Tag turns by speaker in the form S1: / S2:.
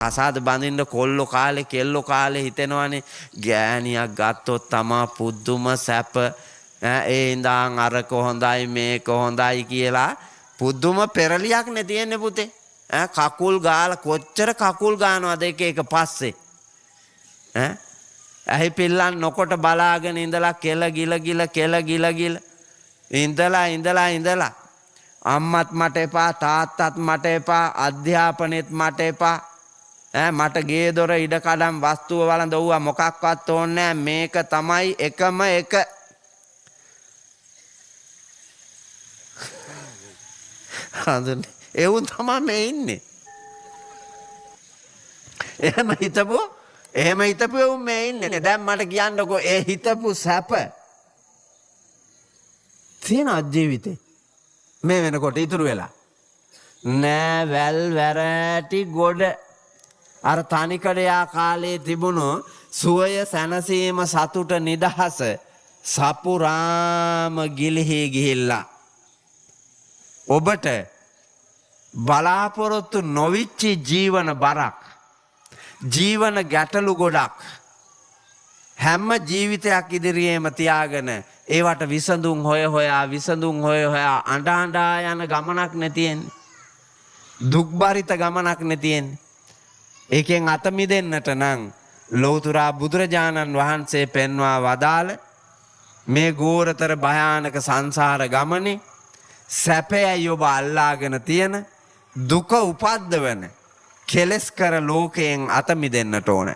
S1: කසාද බඳින්න කොල්ලෝ කාලේ කෙල්ලෝ කාලේ හිතෙනවනේ ගෑණියක් ගත්තොත් තමා පුදුම සැප, ඒ ඉඳන් අරක හොඳයි මේක හොඳයි කියලා පුදුම පෙරලියක් නේ තියෙන්නේ පුතේ. ඈ කකුල් ගාලා කොච්චර කකුල් ගානවද එක එක පස්සේ. ඈ ඇහි පිල්ලන් නොකොට බලාගෙන ඉඳලා කෙල ගිල ගිල කෙල ගිල ගිල ඉඳලා ඉඳලා ඉඳලා අම්මත් මට එපා, තාත්තත් මට එපා, අධ්‍යාපනෙත් මට එපා, ඈ මට ගේ දොර ඉඩ කඩම් වස්තුව වළඳ ඕවා මොකක්වත් ඕනේ නෑ, මේක තමයි එකම එක. හඳුන්නේ එවුන් තමයි මේ ඉන්නේ. එහෙම හිතපු එවුන් මේ ඉන්නේ. දැන් මට කියන්නකෝ ඒ හිතපු සැප තියෙනවද ජීවිතේ? මේ වෙනකොට ඉතුරු වෙලා නෑ. වැල් වැරැටි ගොඩ අර තනිකඩයා කාලේ තිබුණු සුවය සැනසීම සතුට නිදහස සපුරාම ගිලිහි ගිහිල්ලා ඔබට බලාපොරොත්තු නොවිච්චි ජීවන බරක්, ජීවන ගැටලු ගොඩක් හැම ජීවිතයක් ඉදිරියේම තියාගෙන ඒවට විසඳුම් හොය හොයා විසඳුම් හොය හොයා අඬ අඬා යන ගමනක් නේ තියෙන්නේ. දුක්බරිත ගමනක් නේ තියෙන්නේ. ඒකෙන් අත මිදෙන්නට නම් ලෞතර බුදුරජාණන් වහන්සේ පෙන්වා වදාළ මේ ගෝරතර භයානක සංසාර ගමනේ සැපයයි ඔබ අල්ලාගෙන තියෙන දුක උපද්දවන කෙලෙස් කර ලෝකයෙන් අත මිදෙන්නට ඕන.